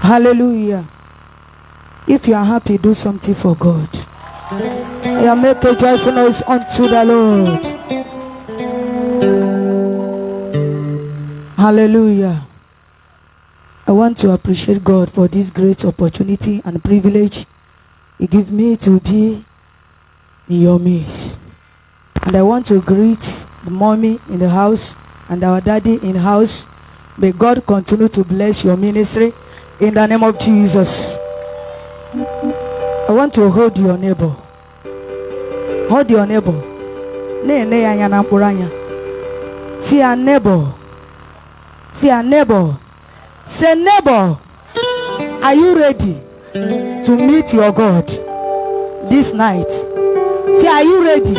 Hallelujah. If you are happy, do something for God. Yeah, make a joyful noise unto the Lord. Hallelujah. I want to appreciate God for this great opportunity and privilege He gave me to be in your midst. And I want to greet the mommy in the house and our daddy in the house. May God continue to bless your ministry in the name of Jesus. I want to hold your neighbor. Hold your neighbor. Na-ene ya anya na mkpụrụ anya. See your neighbor. See your neighbor. Say, "Neighbor, are you ready to meet your God this night?" Say, "Are you ready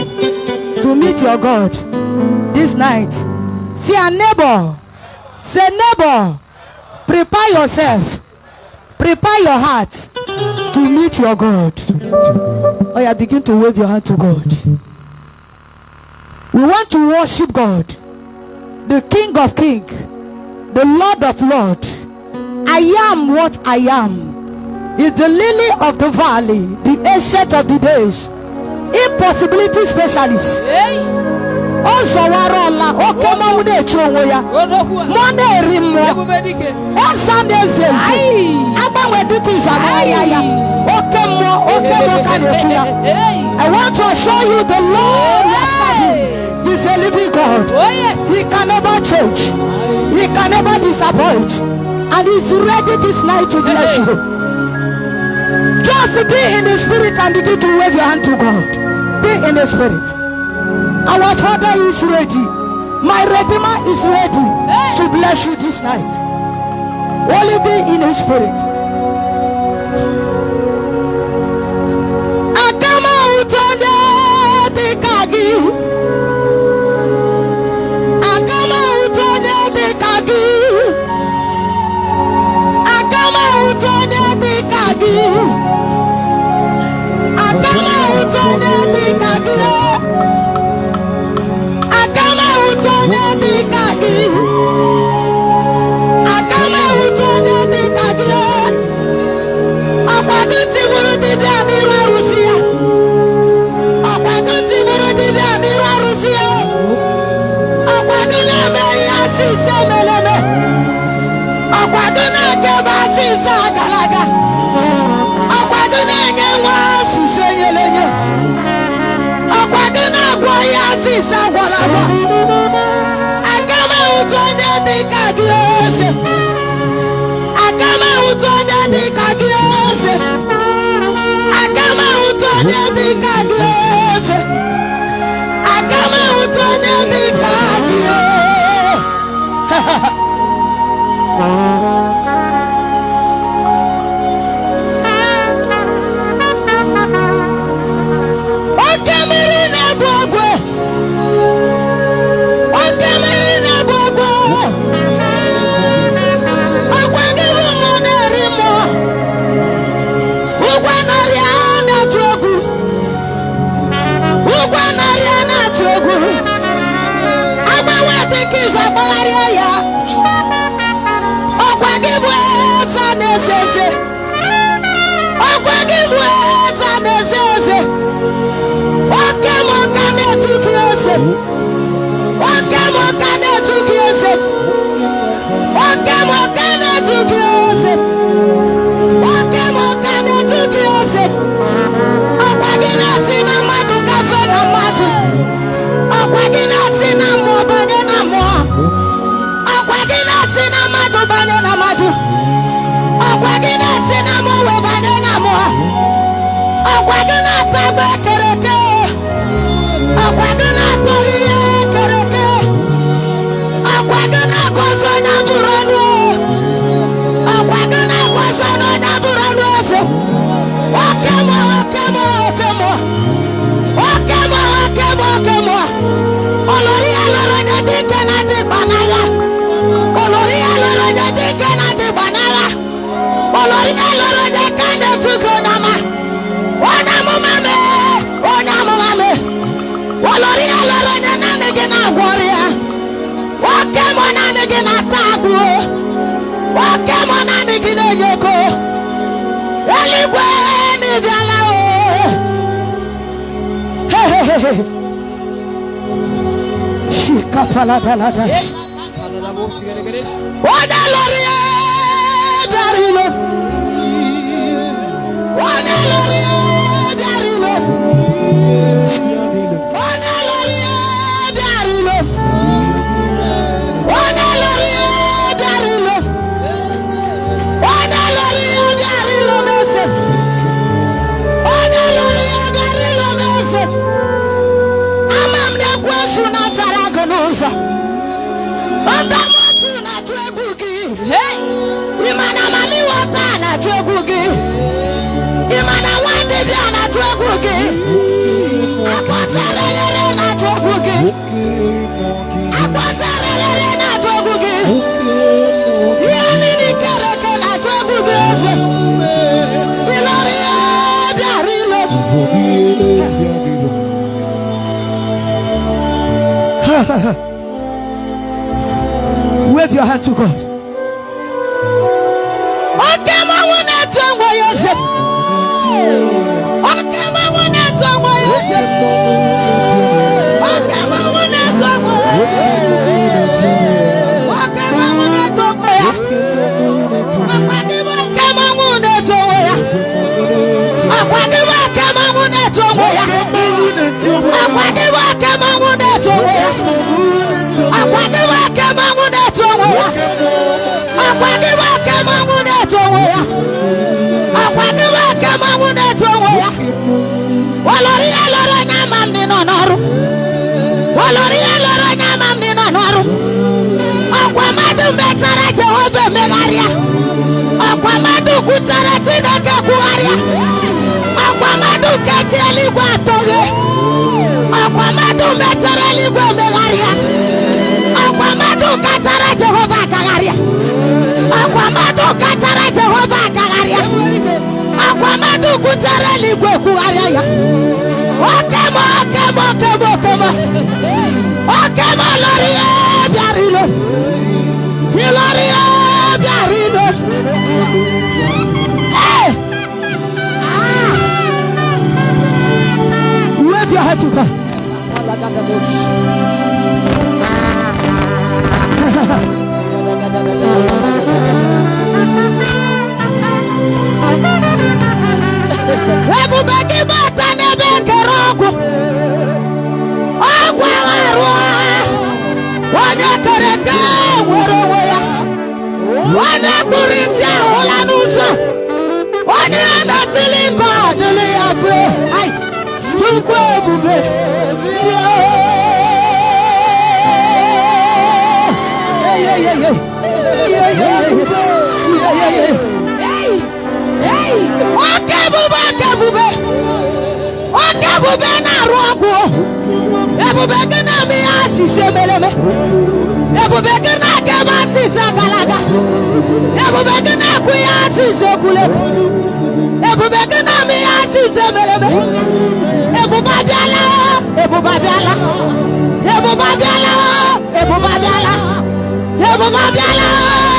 to meet your God this night?" See your neighbor. Say, "Neighbor, prepare yourself. Prepare your heart to meet your God." Oh, yeah, begin to wave your hand to God. We want to worship God, the King of Kings, the Lord of Lords. I am what I am. Is the lily of the valley, the ancient of the days, impossibility specialist. Hey! Ọ zọwara ọla, oke mmanwụ na-eche onwe ya, Odogwu a. mmụọ na-eri mmụọ, Ebube dike. eze na-eze eze, Ai! agbanwe dịka ịzamahịa ya, oke mmụọ, oke mmụọ ka na-echu ya. Hey! I want to assure you the Lord we are serving is a living God. Oh yes! He can never change. He can never disappoint. And he's ready this night to bless you. Just be in the spirit and begin to wave your hand to God. Be in the spirit. Our Father is ready. My Redeemer is ready to bless you this night. Only be in his spirit. Akama ụtọ ndị dị ka gị. Akama ụtọ ndị dị ka gị. Akama ụtọ ndị dị ka gị. Akama ụtọ ndị dị ka gị. Akama ụtọ ndị dị ka gị. Akama ụtọ ndị dị ka gị. Ọkwa gị tigburu dibịa n'iru arụsị ya. Ọkwa gị tigburu dibịa n'iru arụsị ya. Ọkwa gị na-eme ihe asị ise meleme. Ọkwa gị na-aga ebe asị ise agara aga. Ọkwa gị na-enye nwa asịsị enyelenye. Ọkwa gị na-agwọ ihe asị ise agwọla agwọ. Aka m ahụtụ onye dị ka gị eze. Aka m ahụtụ onye dị ka gị eze. Aka m ahụtụ onye dị ka gị eze. Aka m ahụtụ onye dị ka gị. Oke mmiri na-egbu ogwe. Oke mmiri na-egbu ogwe. Ọkwa gị bụ mmụọ na-eri mmụọ. Ụgwọ narị a na-atụ egwu. Ụgwọ narị a na-atụ egwu. Agbanwe dịka izu agbagharịa ya. Ọkwa gị bụ eze na-eze eze. Ọkwa gị bụ eze na-eze eze. Oke mmụọ ka na-etu gị eze. Oke mmụọ ka na-etu gị eze. Oke mmụọ ka na-etu gị eze. Oke mmụọ ka na-etu gị eze. Ọkwa gị na-asị na mmadụ gafe na mmadụ. Ọkwa gị na-asị na mmụọ banye na mmụọ. Ọkwa gị na-asị na mmadụ banye na mmadụ. Ọkwa gị na-asị na mmụọ wee banye na mmụọ. Ọkwa gị na-ata agba ekereke. Ọkwa gị na-akpọrọ ihe ekereke. Ọkwa gị na-agọzi onye abụrụ ọnụ. Ọkwa gị na-agọzi onye abụrụ ọnụ eze. Oke mmụọ, oke mmụọ, oke mmụọ. Oke mmụọ, oke mmụọ, oke mmụọ. Olori ya lọrọ onye dị ike na dị gba n'agha. Olori ya lọrọ onye dị ike na dị gba n'agha. Olori ya lọrọ onye ka na-etu gị onye ọma. Onye amụma mee, onye amụma mee. Olori ya lọrọ onye naanị gị na-agwọ ọrịa. Oke mmụọ, naanị gị na-ata agbụ. Oke mmụọ, naanị gị na-enye ego. Eluigwe na ịbịala o. Hey, hey, hey, hey. Shikapalabalada. Onye lụrụ ya bịara ilo. Onye lụrụ ya bịara ilo. Onye lụrụ ya bịara ilo. Onye lụrụ ya bịara ilo. Onye lụrụ ya bịara ilo n'eze. Onye lụrụ ya bịara ilo n'eze. Ama m na ekwensu na-atara gị n'ụzọ. Ndamọsụ na-atụ egwu gị. Ị ma na mami water na-atụ egwu gị. Ị ma na nwa dibịa na-atụ egwu gị. Akpọsara lere na-atụ egwu gị. Akpọsara lere na-atụ egwu gị. Ihe niile kere eke na-atụ egwu gị, eze. Ịlọrọ ya bịara ilo. Wave your hand to God. Oke mmanwụ na-etu onwe ya eze. Oke mmanwụ na-etu onwe ya eze. Oke mmanwụ na-etu onwe ya eze. Oke mmanwụ na-etu onwe ya. Ọkwa gị bụ oke mmanwụ na-etu onwe ya. Ọkwa gị bụ oke mmanwụ na-etu onwe ya. Ọkwa gị bụ oke mmanwụ na-etu onwe ya. Ọkwa gị bụ oke mmanwụ na-etu onwe ya. Ọkwa gị bụ oke mmanwụ na-etu onwe ya. Ọkwa gị bụ oke mmanwụ na-etu onwe ya. Olori ya lọrọ onye ama m dị nọ n'ọrụ. Olori ya lọrọ onye ama m dị nọ n'ọrụ. Ọkwa mmadụ metara Jehova emegharịa. Ọkwa mmadụ kwutara Chineke kwugharịa. Ọkwa mmadụ kechi eluigwe atọghe. Ọkwa mmadụ metara eluigwe emegharịa. Ọkwa mmadụ katara Jehova akagharịa. Ọkwa mmadụ katara Jehova akagharịa. Ọkwa mmadụ kwutara eluigwe kwugharịa ya. Oke m, oke m, oke m, oke m. Oke m lọrọ ya bịara ilo. Ịlọrọ ya bịara ilo. Hey! Ah! Wave your hand to God. Ebube gị bata n'ebe ekere ọgwụ. Ọgwụ agha onye kere eke nwere onwe ya. Onye kpụrụ isi ahụla n'ụzọ. Onye na-esili nke ọ dịrị ya fe. Ai, Chukwu ebube. Yeah, yeah, yeah, yeah. Yeah, yeah, yeah. Yeah, yeah, yeah. Oke ebube, oke ebube. Oke ebube na-arụ ọgwụ. Ebube gị na-eme ihe asịsị emeleme. Ebube gị na-aga ebe asịsị agala aga. Ebube gị na-akụ ihe asịsị ekwurekwu. Ebube gị na-eme ihe asịsị emeleme. Ebube abịala, ebube abịala. Ebube abịala, ebube abịala. Ebube abịala,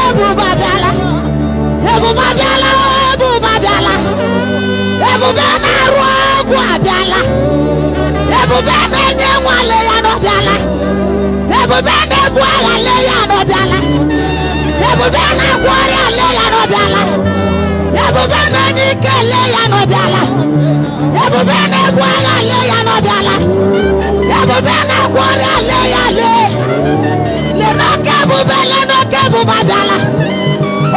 ebube abịala. Ebube abịala, ebube abịala. Ebube na-arụ ọgwụ abịala. Ebube na-enye nwale ya n'ọbịala. Ebube na-ebu agha le ya n'ọbịala. Ebube na-agwọ ọrịa le ya n'ọbịala. Ebube na-enye ike le ya n'ọbịala. Ebube na-ebu agha le ya n'ọbịala. Ebube na-agwọ ọrịa le ya le. Lenoke ebube, lenoke ebube abịala.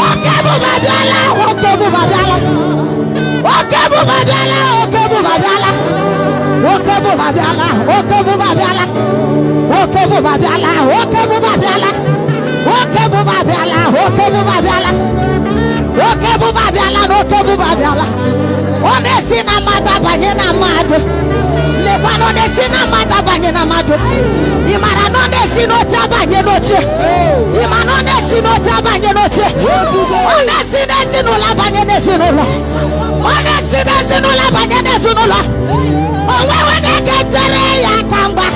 Oke ebube abịala, oke ebube abịala. Oke ebube abịala, oke ebube abịala. Oke ebube abịala, oke ebube abịala. Oke ebube abịala, oke ebube abịala. Oke ebube abịala, oke ebube abịala. Oke ebube abịala na oke ebube abịala. Ọ na-esi na mmadụ abanye na mmadụ. Lekwa na ọ na-esi na mmadụ abanye na mmadụ. Ị mara na ọ na-esi n'oche abanye n'oche. Ị ma na ọ na-esi n'oche abanye n'oche. Ọ na-esi n'ezinụlọ abanye n'ezinụlọ. Ọ na-esi n'ezinụlọ abanye n'ezinụlọ. O nweghị onye ga-etere ya aka mgba.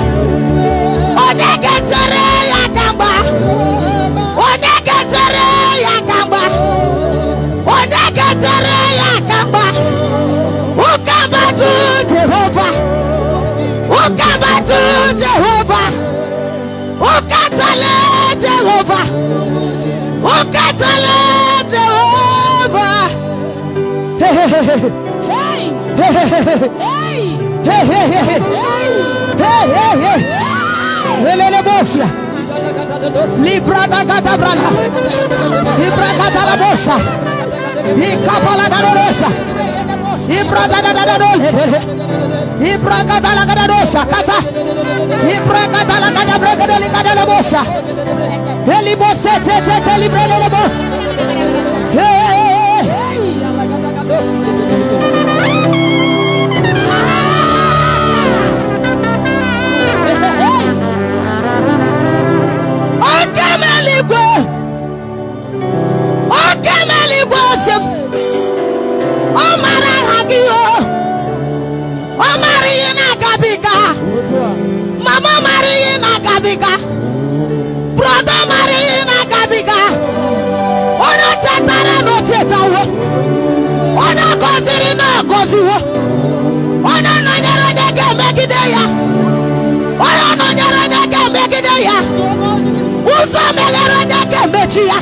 Onye ga-etere ya aka mgba. Jehova. Ukatale Jehova. Ukatale Jehova. Hey, hey, hey, hey. Hey! Hey, hey, hey, hey. Hey! Hey, hey, hey, hey. Hey! Hey, hey, hey. Helele bosia. Librada gata brala. Ibragata la bosa. Ikapala da rosa. Ibrada da da da do. Ibragata la gada rosa. Kata. Ibragata la gada bragada li gada la bosa. Eli bose te te te librele le bo. Hey, hey, hey. Oke meligwe. Oke meligwe ose m. Ọ mara aha gị o. Ọ mara ihe na-agabiga. Mama mara ihe na-agabiga. Brother mara ihe na-agabiga. Onye chetara na o chetawo. Onye gọziri na ọ gọziwo. Onye nọnyere onye ga-emegide ya. Onye nọnyere onye ga-emegide ya. Ụzọ meghere onye ga-emechi ya.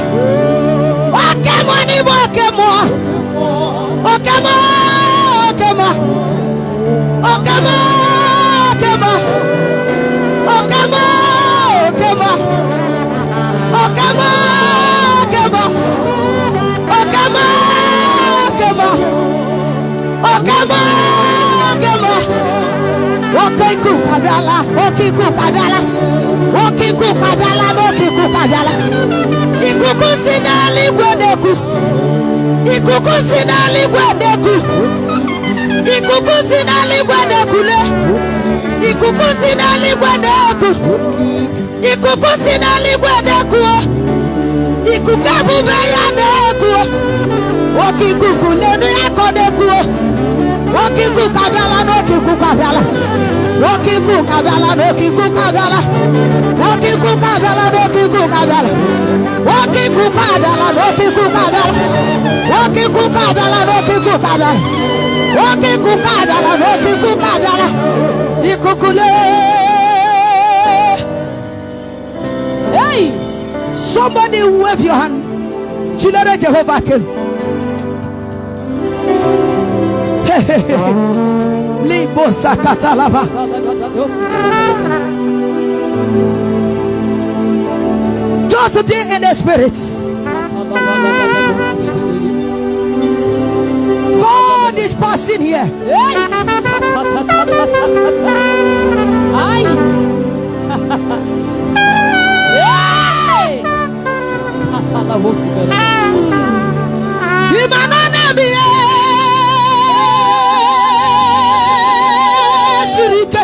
Oke mmụọ n'ime oke mmụọ. Oke mmụọ, oke mmụọ. Oke mmụọ, oke mmụọ. Oke mmụọ, oke mmụọ. Oke mmụọ, oke mmụọ. Oke mmụọ, oke mmụọ. Oke mmụọ, oke mmụọ. Oke ikuku abịala, oke ikuku abịala. Oke ikuku abịala, n'oke ikuku abịala. Ikuku si n'eluigwe na-eku. Ikuku si n'eluigwe na-eku. Ikuku si n'eluigwe na-ekule. Ikuku si n'eluigwe na-eku. Ikuku si n'eluigwe na-eku. Ikuku ebube ya na-eku. Oke ikuku n'elu ya ka ọ na-eku. Oke ikuku abịala, n'oke ikuku abịala. Oke ikuku abịala, n'oke ikuku abịala. Oke ikuku abịala, n'oke ikuku abịala. Oke ikuku abịala, n'oke ikuku abịala. Oke ikuku abịala, n'oke ikuku abịala. Oke ikuku abịala, n'oke ikuku abịala. Ikuku lee. Hey! Somebody wave your hand. Chilere Jehovah kel. Hey, hey, hey. Libo sakatalaba. Just be in the spirit. God is passing here. Hey! Ay! Hey! Imanana sirike,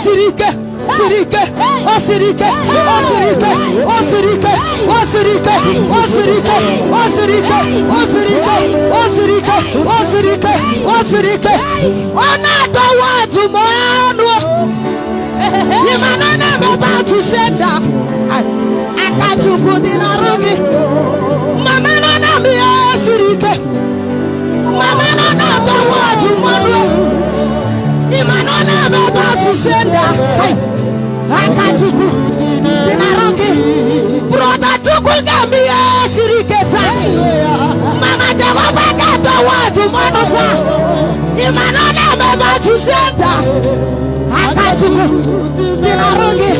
sirike, sirike, o sirike, o sirike, o sirike, o sirike, o sirike, o sirike, o sirike, o sirike, o sirike, o sirike. Ọ na-adọwa atụmọnụ. Imanana ebe atụ senda. Aka Chukwu dị n'arụ gị. Mama nọ na m ya siri ike. Mama nọ na-adọwa atụmọnụ. Ịma na ọ na-eme ebe atụ senda. Hai! Aka Chukwu dị n'arụ gị. Brother Chukwu ga-eme ihe siri ike taa. Mama Jehova ga-adọwa atụmọnụ taa. Ịma na ọ na-eme ebe atụ senda. Aka Chukwu dị n'arụ gị.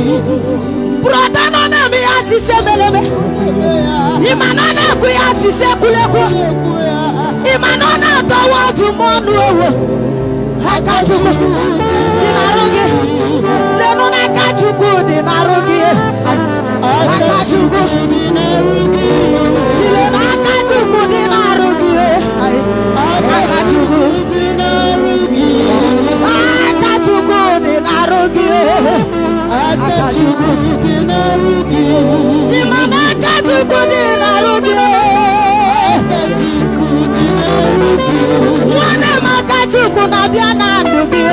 Brother nọ na-eme ya asịsị emeleme. Ịma na ọ na-ekwu ya asịsị ekwulekwu. Ịma na ọ na-adọwa atụmọnụ ewo. Aka Chukwu dị n'arụ gị. Lenu n'aka Chukwu dị n'arụ gị. Aka Chukwu. Ile n'aka Chukwu dị n'arụ gị. Aka Chukwu. Aka Chukwu dị n'arụ gị. Aka Chukwu. Ịma na aka Chukwu dị n'arụ gị. Nwanne m aka Chukwu na-abịa na ndụ gị.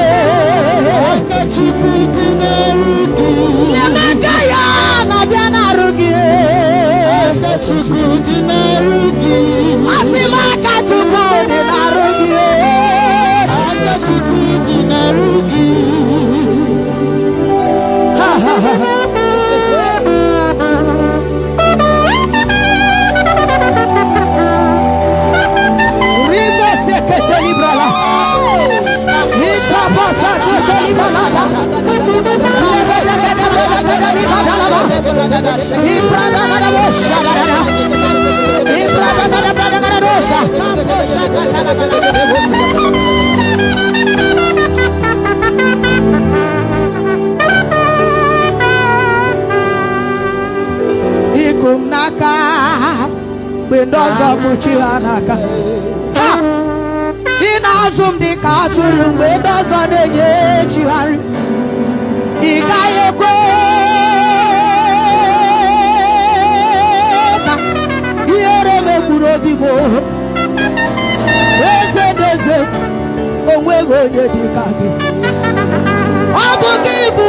Lemaka ya na-abịa n'arụ gị. Asị m aka Chukwu dị n'arụ gị. Ibradagadalikadalaba. Ibradagadabosadadada. Ibradagadabragadadosa. Iku m n'aka mgbe ndị ọzọ kpuchi ha n'aka. Ha! Ị na-azụ m dị ka atụrụ mgbe ndị ọzọ na-enye chigharị. Ị gaghị ekwe ka ihere megburu obi m. Eze dị eze, onweghị onye dị ka gị. Ọ bụ gị bụ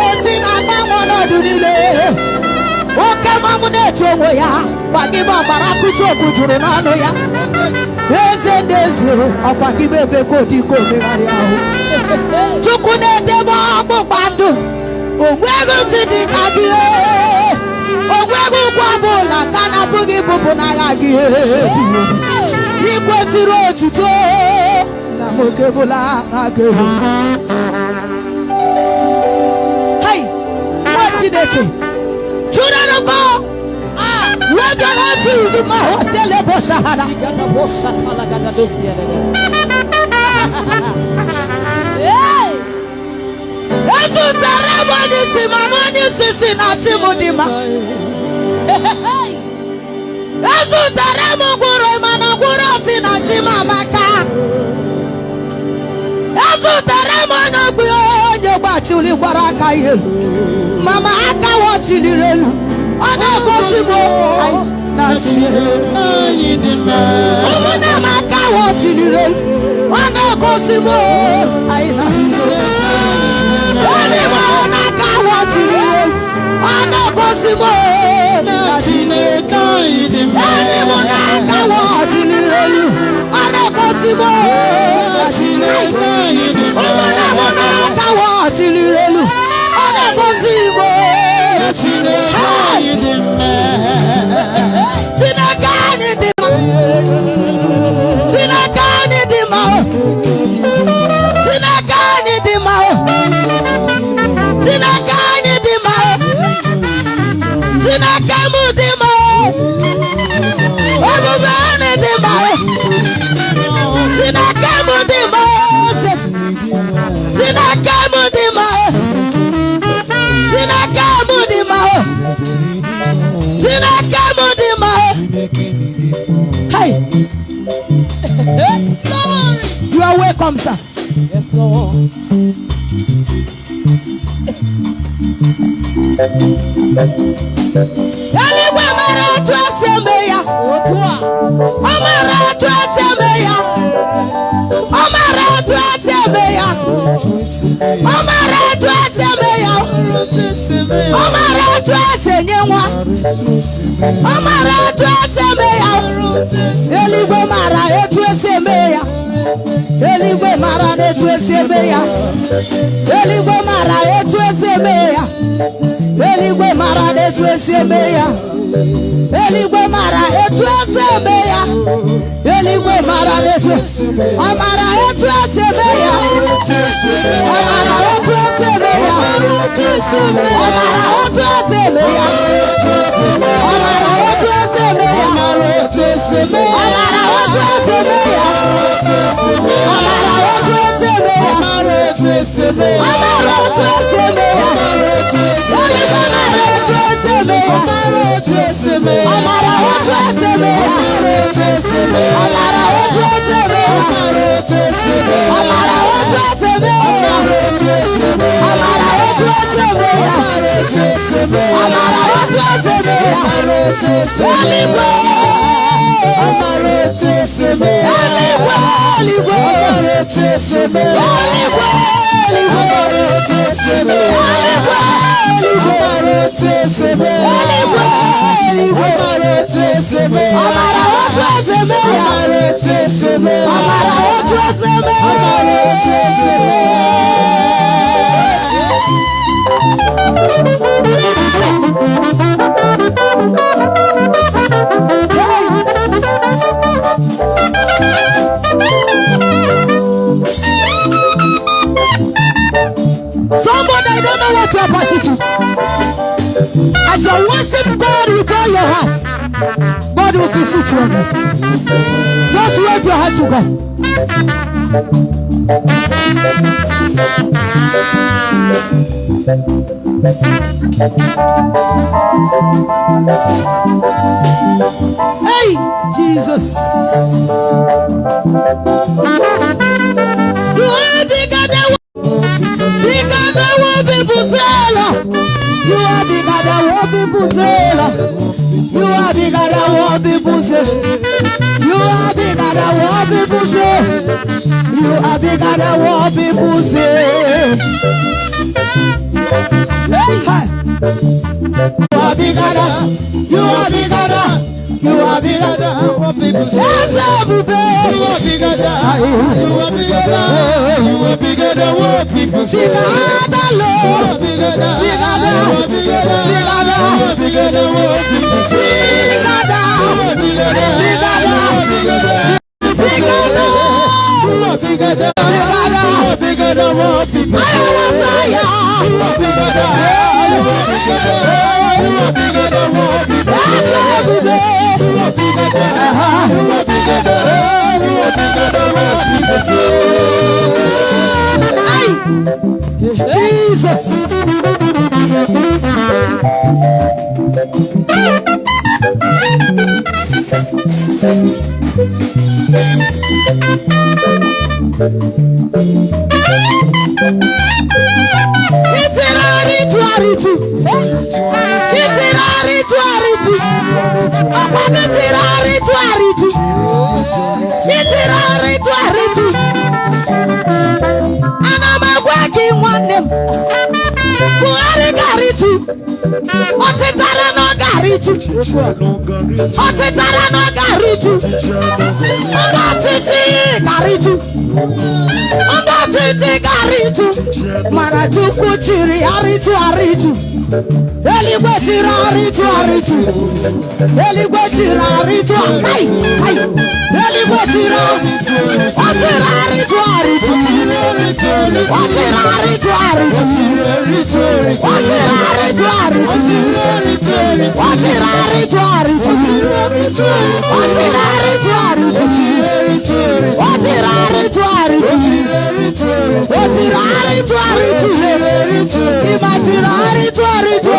ozi na-agbanwe ọnọdụ niile. Oke mmanwụ na-etu onwe ya, gwa gị bụ ọgbara akụchi okwu juru n'ọnụ ya. Eze ndị eze, ọkwa gị bụ ebe ka odike omegharị ahụ. Chukwu na-edebe ọgbụgba ndụ, onweghị ntị dị ka gị, onweghị ụkwụ ọbụla ka na-abụghị bụbụ n'agha gị. Ị kwesịrị otuto na nwoke bụla aga. Hai, nwa Chineke, children of God, wave your hands to the Mahoselebo Sahara. Hey! Ezutara m onye isi, mana onye isi si na chi m dị mma. Hey! Ezutara m ngwụrọ, mana ngwụrọ si na chi m amaka. Ezutara m onye ogbi, onye gbachilikwara aka ihe elu, mama aka wọchiliri elu, ọ na-egosi m anyị na chi. Anyị dị mma. Ụmụnne m, aka wọchiliri elu, ọ na-egosi m anyị na chi. Onye m n'aka wọchiliri elu, ọ na-egosi m na chi. Chineke anyị dị mma. Enyi m n'aka wọchiliri elu, ọ na-egosi m na chi. Chineke anyị dị mma. Ụmụnne m n'aka wọchiliri elu, ọ na-egosi m. Chineke anyị dị mma. Chineke anyị dị mma. Chineke anyị dị mma. Chineke anyị dị mma. Chineke anyị dị mma. Chineke m dị mma. Omume anyị dị mma. Chineke m dị mma. Chineke m dị mma. Chineke m dị mma. Chineke m dị mma. Hey, you are welcome, sir. Yes, Lord. Eluigwe mara otu esi eme ya. Otu a. Ọ mara otu esi eme ya. Ọ mara otu esi eme ya. Ọ mara otu esi eme ya. Ọ mara otu esi enye nwa. Ọ mara otu esi eme ya. Eluigwe mara etu esi eme ya. Eluigwe mara na etu esi eme ya. Eluigwe mara etu esi eme ya. Eluigwe mara na etu esi eme ya. Eluigwe mara etu esi eme ya. Eluigwe mara na etu, ọ mara etu esi eme ya. Ọ mara otu esi eme ya. Ọ mara otu esi eme ya. Ọ mara otu esi eme ya. Ọ mara otu esi eme ya. Ọ mara otu esi eme ya. Ọ mara otu esi eme ya. Eluigwe mara otu esi eme ya. Ọ mara otu esi eme ya. Ọ mara otu esi eme ya. Ọ mara otu esi eme ya. Ọ mara otu esi eme ya. Ọ mara otu esi eme ya. Eluigwe. Eluigwe, eluigwe. Eluigwe, eluigwe. Eluigwe, eluigwe. Eluigwe, eluigwe. Ọ mara otu esi eme ya. Ọ mara otu esi eme ya. Somebody, I don't know what you are passing through. As you worship God with all your heart, God will visit you again. Just wave your hand to God. Hey, Jesus. You are bigger than bigger than what people say. You are bigger than what people say. You are bigger than what people say. You are bigger than what people say. You are bigger than what people say. Hey. You are bigger than. You are bigger than. You are bigger than what people say. You are bigger than. You are bigger than. You are bigger than what people say. Bigger than You are bigger than. Bigger than. You are bigger than. Bigger than. You are bigger than what people say. Bigger than. You are bigger than. Bigger than. You are bigger than. Bigger than. You are bigger than. Bigger than. You are bigger than what people I say. want to You are bigger than. You are bigger than. You are bigger than what people say. You are bigger than. You are bigger than. You are bigger than what people say. Ay! Jesus. Itirari aritu. Itirari aritu. Ọkwa gị tiri aritu aritu. Itirari aritu. Ana m agwa gị nwanne m. Buhari ga-aritu. Ọtịtara na ọ ga-aritu. Ọtịtara na ọ ga-aritu. Ndị ọchịchị ga-aritu. Ndị ọchịchị ga-aritu. Mana Chukwu chiri aritu aritu. Eluigwe chiri aritu aritu. Eluigwe chiri aritu kai kai. Eluigwe chiri ọ chiri aritu aritu. Ọ chiri aritu aritu. Ọ chiri aritu aritu. Ọ chiri aritu aritu. Ọ chiri aritu aritu. Ọ chiri aritu aritu. Ọ chiri aritu aritu. Ịma chiri aritu aritu.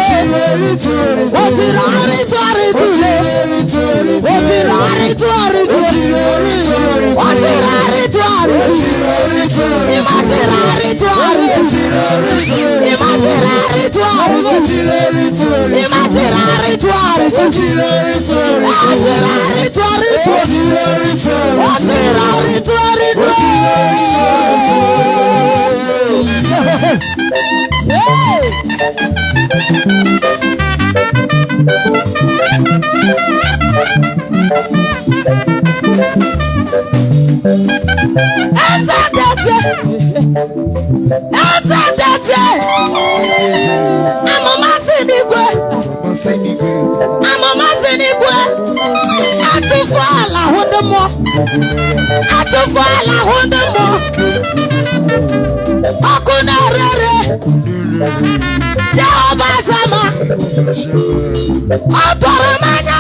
Ọ chiri aritu aritu. Ọ chiri aritu aritu. Ọ chiri aritu aritu. Ịma chiri aritu aritu. Ịma chiri aritu aritu. Ịma chiri aritu aritu. Ọ chiri aritu aritu. Ọ chiri aritu aritu. Hey! Eze ndeze. Eze ndeze. Amụma si n'igwe. Amụma si n'igwe. Atụfu ala hụ ndị mmụọ. Atụfu ala hụ ndị mmụọ. Ọkụ na-ere ere. Jehova Sama. Ọ tọrọ m anya.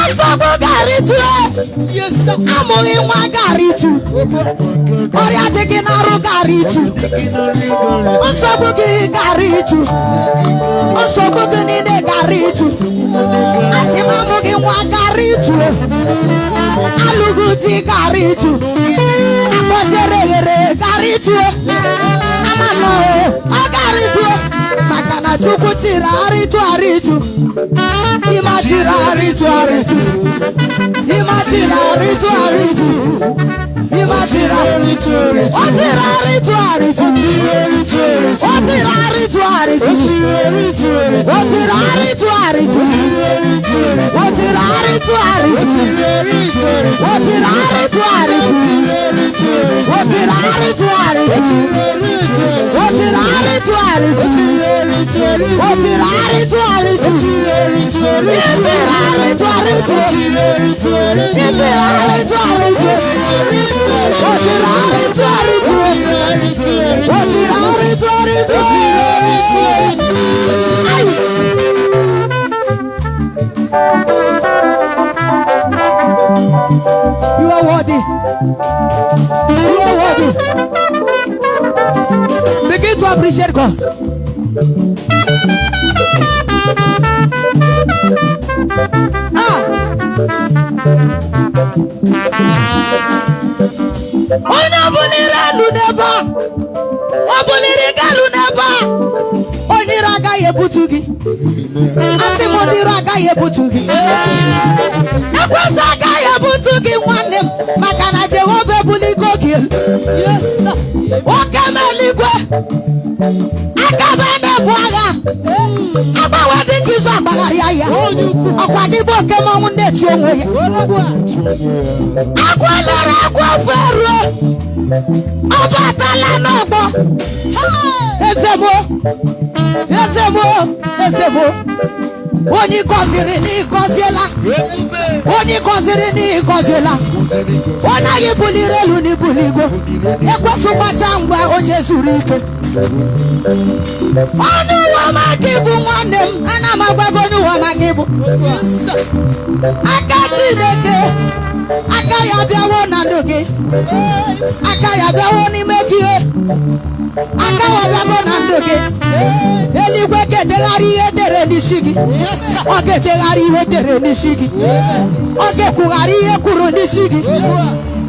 Nsogbu gara-itu. Amụghị nwa gara-itu. Ọrịa dị gị n'arụ gara-itu. Nsogbu gị gara-itu. Nsogbu gị niile gara-itu. Asị m amụghị nwa gara-itu. Alụghị di gara-itu. Akpọziere ghere gara-itu. Ama nọ ọ gara-itu. Maka na Chukwu tiri arịtụ arịtụ. Ịma tiri arịtụ arịtụ. Ịma tiri arịtụ arịtụ. Ịma tiri arịtụ. Ọ tiri arịtụ arịtụ. Ọ tiri arịtụ arịtụ. Ọ tiri arịtụ arịtụ. Ọ tiri arịtụ arịtụ. Ọ tiri arịtụ arịtụ. Ọ tiri arịtụ arịtụ. Ọ tiri arịtụ arịtụ. Ọ tiri arịtụ arịtụ. Ị tiri arịtụ arịtụ. Ị tiri arịtụ arịtụ. Ọ tiri arịtụ arịtụ. Ọ tiri arịtụ rituo rituo. Ai! You are worthy. You are worthy. Begin to appreciate God. Ah! Onye ọbụla elu n'ebe a, ọ buliri gị elu n'ebe a, onye iro agaghị ebutu gị. Asị m, ndị iro agaghị ebutu gị. Ekwensu agaghị ebutu gị, nwanne m, maka na Jehova ebuligo gị elu. Oke m eluigwe akaba na-ebu agha agbanwe dị njizu agbagharịa ya. Ọkwa gị bụ oke mmanwụ na-eti onwe ya. Agwa lọrọ agwa feruo, ọ batala n'ọgbọ. Eze m, eze m, eze m, onye gọziri na ịgọziela, onye gọziri na ịgọziela, onye anyị buliri elu na ibuligo. Ekwesị gbacha ngwa, onye zuru ike. Ọnụ ụwa maka ịbụ, nwanne m, ana m agwago onye ụwa maka ịbụ aka Chineke. Aka ya bịawo na ndụ gị, aka ya bịawo n'ime gị, aka ya bịawo na ndụ gị. Eluigwe ga-edegharị ihe dere n'isi gị. Ọ ga-edegharị ihe dere n'isi gị. Ọ ga-ekwugharị ihe kwuru n'isi gị.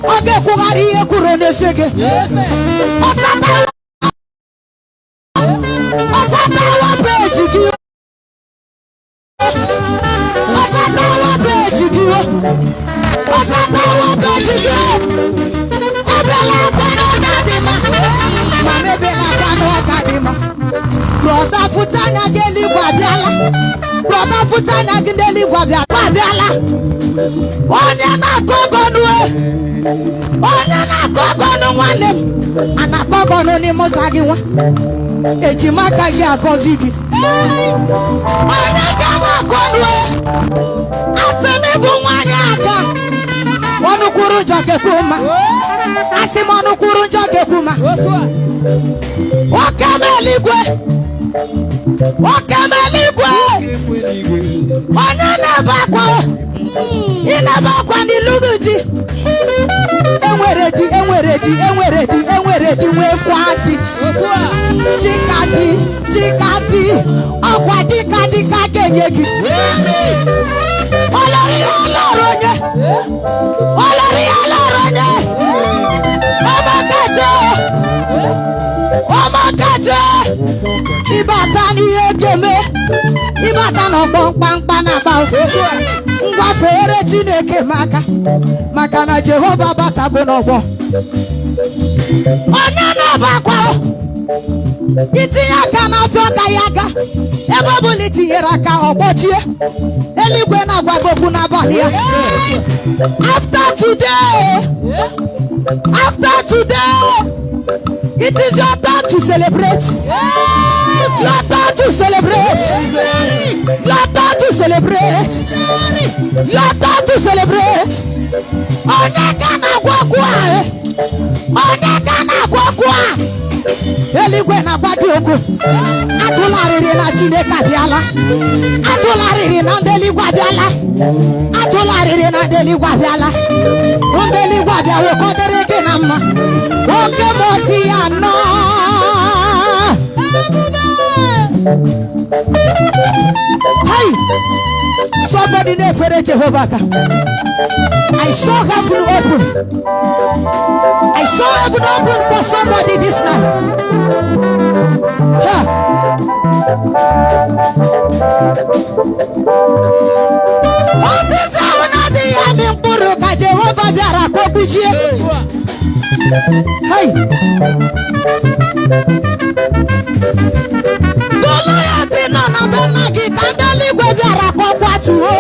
Ọ ga-ekwugharị ihe kwuru n'isi gị. Ọsatawa peji gị, ọsatawa peji gị, ọsatawa peji gị. Ebela akwa n'ọka dị mma, ma mebela akwa n'ọka dị mma. Brother, fụcha anya gị, eluigwe abịala. Brother, fụcha anya gị, n'eluigwe abịala. Onye na-akọ ọgọnụ, onye na-akọ ọgọnụ, nwanne m, a na-akọ ọgọnụ n'ime ụka gị. Nwa ejima aka gị agọzi gị. Onye ka na-akọnụ? Asị m, ịbụ nwaanyị aka ọnụ kwuru njọ ga-ekwu mma. Asị m, ọnụ kwuru njọ ga-ekwu mma. Oke m eluigwe, oke m eluigwe. Onye na-ebe akwa, ị na-ebe akwa n'ilu gị di. Enwere di, enwere di, enwere di, enwere di, nwekwa di. Chika di, chika di, ọkwa dịka dịka ga-enye gị. Ọlọrọ ya ọlọrọ onye, ọlọrọ ya ọlọrọ onye. Ọmọkacha, ọmọkacha, ịbata n'ihe ga-eme. Ịbata n'ọgbọ mkpamkpa na-agba. Ngwa, fere Chineke m aka, maka na Jehova batago n'ọgbọ. Onye na-ebe akwa, itinye aka n'afọ ọka ya aga ebe ọ bụla itinyere aka, ọgbọchie. Eluigwe na-agwa gị okwu n'abalị ya. After today, after today, it is your turn to celebrate, your turn to celebrate, your turn to celebrate, your turn to celebrate. Onye ka na-agwa okwu a? Onye ka na-agwa okwu a? Eluigwe na-agwa gị okwu. Atụla arịrị na Chineke abịala. Atụla arịrị na ndị eluigwe abịala. Atụla arịrị na ndị eluigwe abịala. Ndị eluigwe abịawo ka ọ dịrị gị na mma. Oke mmụọ si ya nọ. Hey! Somebody na-efere Jehova aka. I saw heaven open. I saw heaven open for somebody this night. Ha. Osisi ahụ na-adịghị amị mkpụrụ ka Jehova bịara ka o gbujie. Hey! Goliath nọ na be nna gị ka ndị eluigwe bịara ka ọ kwatuo.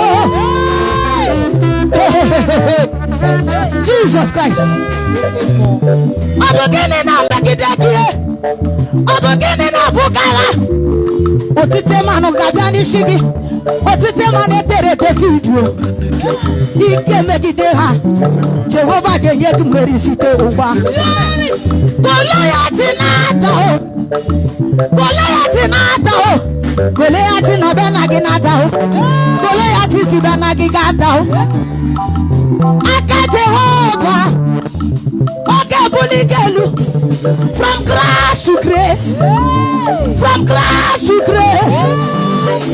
Jesus Christ. Ọ bụ gịnị na-emegide gị? Ọ bụ gịnị na-abụga agha? Otite mmanụ ga-abịa n'isi gị. Otite mmanụ etere David o. Ike megide ha. Jehova ga-enye gị mmeri site ugbu a. Goliath na-ada o. Goliath na-ada o. Goliath nọ be na gị na-ada o. Goliath si be na gị ga-ada o. Aka Jehova ọ ga-ebuli gị elu from grass to grace, from grass to grace,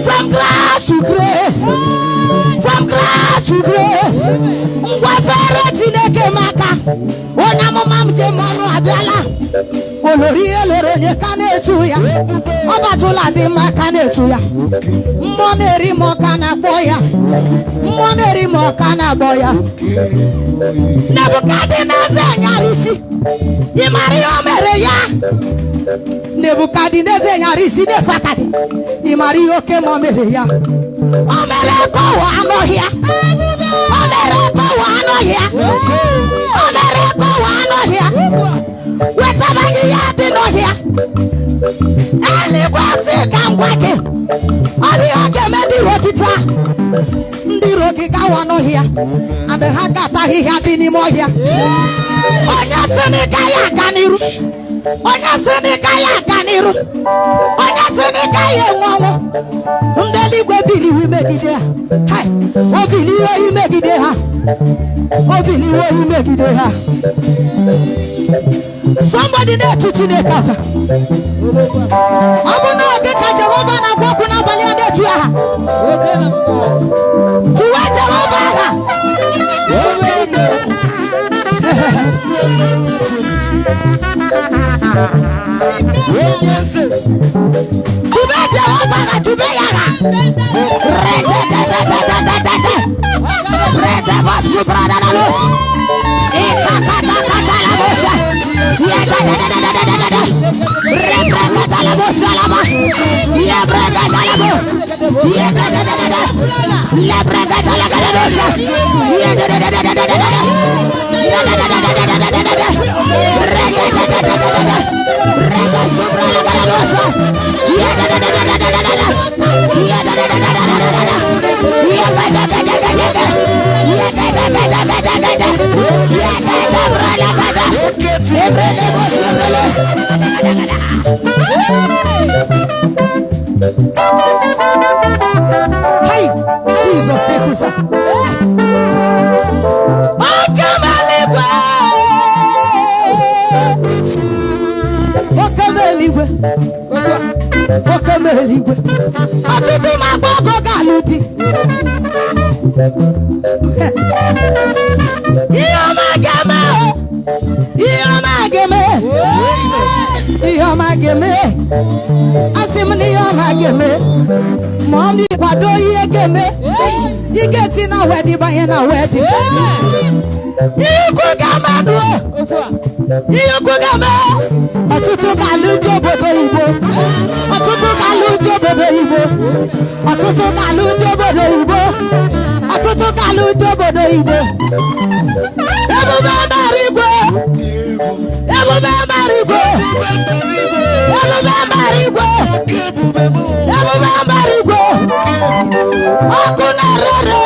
from grass to grace, from grass to grace. Ngwafere Chineke maka onye amụma m jem ọnụ abịala. Olori ihe lere onye ka na-etu ya, ọ batụla dị mma ka na-etu ya. Mmụọ na-eri m ọka na-akpọ ya, mmụọ na-eri m ọka na-akpọ ya. Nebukadneza nyara isi, ị mara ihe o mere ya? Nebukadneza nyara isi na-efe aka gị, ị mara ihe oke ma o mere ya? O mere ka ụwa anụ ọhịa. O mere ka ụwa anụ ọhịa. O mere ka ụwa anụ ọhịa. Wetabaghị ya dị n'ọhịa. Eluigwe sị ka m gwa gị, ọ dị ihe ọ ga-eme ndị iro gị taa. Ndị iro gị gawa n'ọhịa and ha ga-ata ahịhịa dị n'ime ọhịa. Onye sị na ị gaghị aga n'iru, onye sị na ị gaghị aga n'iru, onye sị na ị gaghị enwe ọnwụ, ndị eluigwe biliwe megide ha. Hai, o biliwe imegide ha, o biliwe imegide ha. Somebody na-etu Chineke afa. Ọ bụ na oge ka Jehova na-agwa okwu n'abalị a, na-etu aha, tuwe Jehova aha. Tube Jehova aha, tube ya aha. Redededededede. Redebosubradadalos. Ikakatakatalabosa. Yedededededede. Rebrekatalabosalaba. Yebrekatalabo. Yededededede. Lebrekatalagadalosa. Yedededededede. Yedededededede. Redededededede. Rebesubralagadadosa. Yedededededede. Yedededededede. Yebededededede. Yedededededede. Yedededededede. Ebredebosubrele. Hey, Jesus, take us up. Oke m eluigwe, oke m eluigwe, oke m eluigwe. Ọtụtụ ụmụ agbọghọ ga-alụ di. Ihe ọma ga-eme, ihe ọma ga-eme, ihe ọma ga-eme. Asị m na ihe ọma ga-eme. Ma ọ bụ kwado ihe ga-eme. Ị ga-esi na wedding banye na wedding. Ihe ukwu ga-eme nụ. Ihe ukwu ga-eme. Ọtụtụ ga-alụ di obodo Igbo. Ọtụtụ ga-alụ di obodo Igbo. Ọtụtụ ga-alụ di obodo Igbo. Ọtụtụ ga-alụ di obodo Igbo. Ebube mbara igwe. Ebube mbara igwe. Ebube mbara igwe. Ebube mbara igwe. Ọkụ na-erere.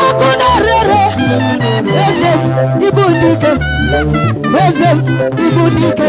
Ọkụ na-erere. Eze m, ibu dike. Eze m, ibu dike.